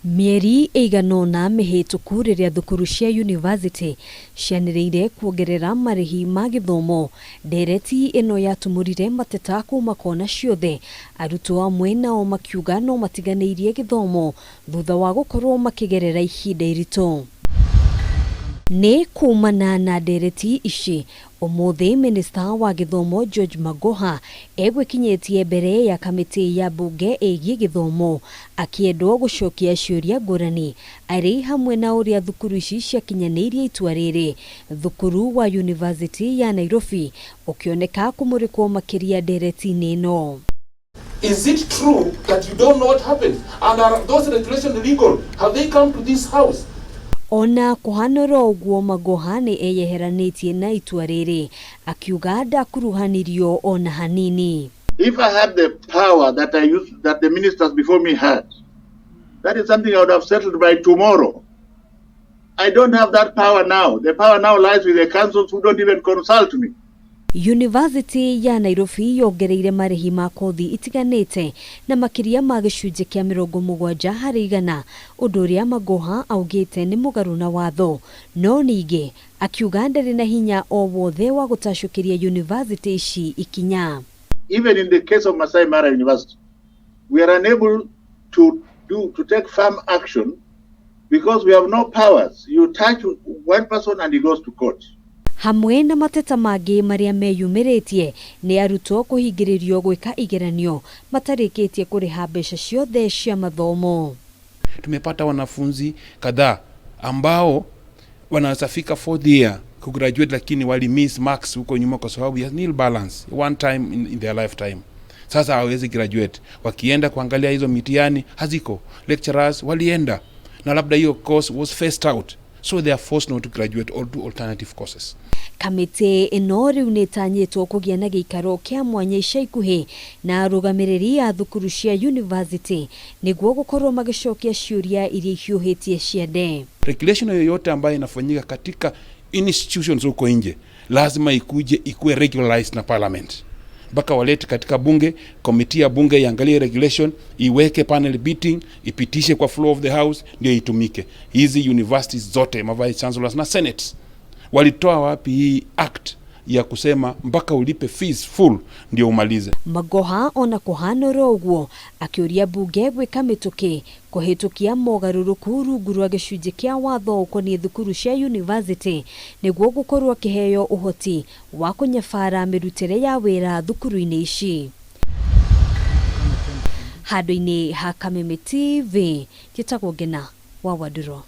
Mĩeri ĩigana ũna mĩhĩtũku rĩrĩa thukuru cia yunivasĩtĩ cianĩrĩire kuongerera marĩhi ma gĩthomo, ndereti ĩno yatumũrire mateta kuma kona ciothe, arutwo amwe nao makiuga no matiganĩirie gĩthomo thutha wa gũkorwo makĩgerera ihinda iritũ. Nĩ kumana na ndereti ici, ũmũthĩ minista wa gĩthomo George Magoha egwĩkinyĩtie mbere ya kamĩtĩ ya mbunge ĩgiĩ gĩthomo akĩendwo gũcokia ciũria ngũrani arĩ hamwe na ũrĩa thukuru ici ciakinyanĩirie itua rĩrĩ. Thukuru wa yunivasĩtĩ ya Nairobi ũkĩoneka kũmũrĩkwo makĩria ndereti-inĩ ĩno. Is it true that you don't know what happened? And are those regulations legal? Have they come to this house? Ona kũhana oro ũguo, Magoha nĩ eyeheranĩtie na itua rĩrĩ akiuga ndakuruhanirio ona hanini. If I had the power that I used, that the ministers before me had, that is something I would have settled by tomorrow. I don't have that power now. The power now lies with the councils who don't even consult me. Yunivasĩtĩ ya Nairobi yongereire marĩhi ma kothi itiganĩte na makĩria ma gĩcunjĩ kĩa 70%, ũndũ ũrĩa Magoha augĩte nĩ mũgarũ na watho, no ningĩ akiuga ndarĩ na hinya o wothe wa gũtacũkĩria yunivasĩtĩ ici ikinya. Even in the case of Masai Mara University, we are unable to take firm action because we have no powers. You touch one person and he goes to court. Hamwe na mateta mangĩ marĩa meyumĩrĩtie nĩ arutwo kũhingĩrĩrio gwĩka igeranio matarĩkĩtie kũrĩha mbeca ciothe cia mathomo. Tumepata wanafunzi kadhaa ambao wanaweza fika fourth year kugraduate, lakini wali miss marks huko nyuma kwa sababu ya nil balance one time in their lifetime. Sasa hawawezi graduate. Wakienda kuangalia hizo mitihani haziko, lecturers walienda na labda hiyo course was phased out, so they are forced not to graduate or do alternative courses. Kamĩtĩ ĩno rĩu nĩ ĩtanyĩtwo kũgĩa na gĩikaro kĩa mwanya ica ikuhĩ na arũgamĩrĩri a thukuru cia yunivasĩtĩ nĩguo gũkorwo magĩcokia ciũria iria ihiũhĩtie ciande. Regulation yoyote ambayo inafanyika katika institutions huko nje lazima ikuje ikuwe regularized na parliament, mpaka walete katika bunge, committee ya bunge iangalie regulation, iweke panel beating, ipitishe kwa floor of the house ndio itumike. Hizi universities zote, ma vice chancellors na senates, walitoa wapi hii act ya kusema mpaka ulipe fees full ndio umalize? Magoha ona kũhana oro ũguo akĩũria bunge gwĩka mĩtũkĩ kũhĩtũkia mogarũrũku rungu rwa gĩcunjĩ kĩa watho ũkoniĩ thukuru cia yunivasĩtĩ nĩguo gũkorwo akĩheo ũhoti wa kũnyabara mĩrutĩre ya wĩra thukuru-inĩ ici. Handũ-inĩ ha Kameme TV, njĩtagwo Ngena wa Wandũrũ.